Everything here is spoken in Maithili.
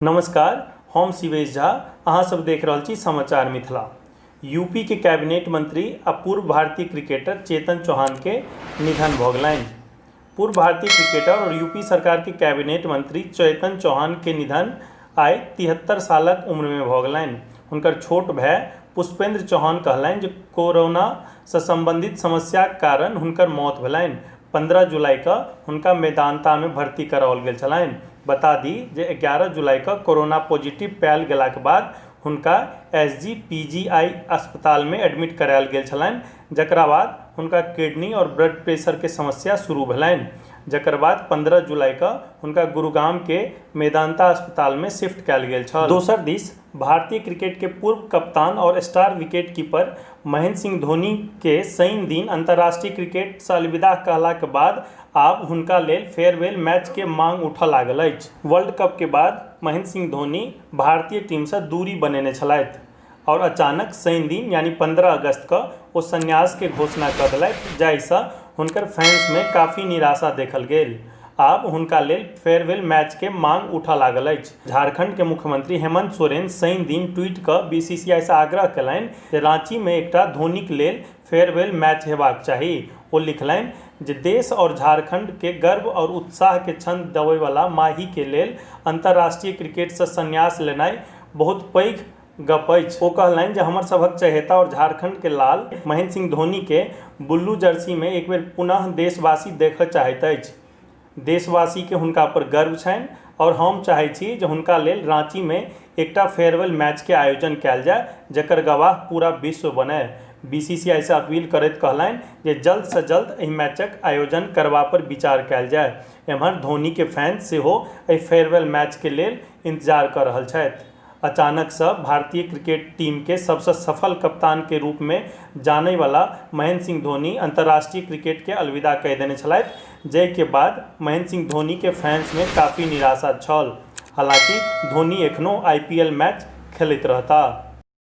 नमस्कार, हम शिवेश झा, अहाँ सब देख रहल छी समाचार मिथिला। यूपी के कैबिनेट मंत्री आ पूर्व भारतीय क्रिकेटर चेतन चौहान के निधन भऽ गेलनि। पूर्व भारतीय क्रिकेटर और यूपी सरकार के कैबिनेट मंत्री चेतन चौहान के निधन आइ 73 सालक उम्र में भऽ गेलनि। हुनकर छोट भाय पुष्पेंद्र चौहान कहलनि जे कोरोना से संबंधित समस्याक कारण हुनकर मौत भेलनि। 15 जुलाई के हुनका मेदांता में भर्ती कराओल गेल छलनि। बता दी जे 11 जुलाई के कोरोना पॉजिटिव पायल गेलाक बाद हुनका एसजीपीजीआई अस्पताल में एडमिट करायल गेल छलनि, जकरा बाद हुनका किडनी और ब्लड प्रेशर के समस्या शुरू भेलनि, जकर बाद 15 जुलाई के हुनका गुरुग्राम के मेदांता अस्पताल में शिफ्ट कयल गेल छल। दोसर दिस भारतीय क्रिकेट के पूर्व कप्तान और star wicket keeper Mahendra Singh Dhoni के शनि दिन अंतर्राष्ट्रीय क्रिकेट से अलविदा कहलाक बाद आब हुनका लेल फेयरवेल मैच के मांग उठऽ लागल अछि। वर्ल्ड कप के बाद महेंद्र सिंह धोनी भारतीय टीम से दूरी बनेने छलथि और अचानक शनि दिन यानी 15 अगस्त के ओ संन्यास के घोषणा कऽ देलथि, जाहिसँ हुनकर फैंस में काफी निराशा देखल गेल। आब हुनका लेल फेयरवेल मैच के मांग उठऽ लागल अछि। झारखंड के मुख्यमंत्री हेमंत सोरेन शनि दिन ट्वीट कऽ बीसीसीआई से आग्रह कयलनि जे रांची में एकटा धोनीक लेल फेयरवेल मैच हेबाक चाही। ओ लिखलनि जे देश और झारखंड के गर्व और उत्साह के क्षण देबयवला माही के लेल अंतर्राष्ट्रीय क्रिकेट से संन्यास लेनाइ बहुत पैघ गप अछि। ओ कहलनि जे हमर सभक चहेता और झारखंड के लाल महेंद्र सिंह धोनी के ब्लू जर्सी में एक बेर पुनः देशवासी देखय चाहैत अछि। देशवासी के हुनका पर गर्व छनि और हम चाहैत छी जे हुनका लेल रांची में एकटा फेयरवेल मैच के आयोजन कयल जाय, जकर गवाह पूरा विश्व बनय। बीसीसीआई से अपील करैत कहलनि जे जल्द से जल्द एहि मैचक आयोजन करबा पर विचार कयल जाय। एम्हर धोनी के फैंस सेहो एहि फेयरवेल मैच के लेल इंतजार कऽ रहल छथि। अचानक से भारतीय क्रिकेट टीम के सबसे सफल कप्तान के रूप में जानय वाला महेंद्र सिंह धोनी अंतर्राष्ट्रीय क्रिकेट के अलविदा कहि देने छलथि, जाहि के बाद महेंद्र सिंह धोनी के फैंस में काफी निराशा छल। हालांकि धोनी एखनो आईपीएल मैच खेलैत रहता।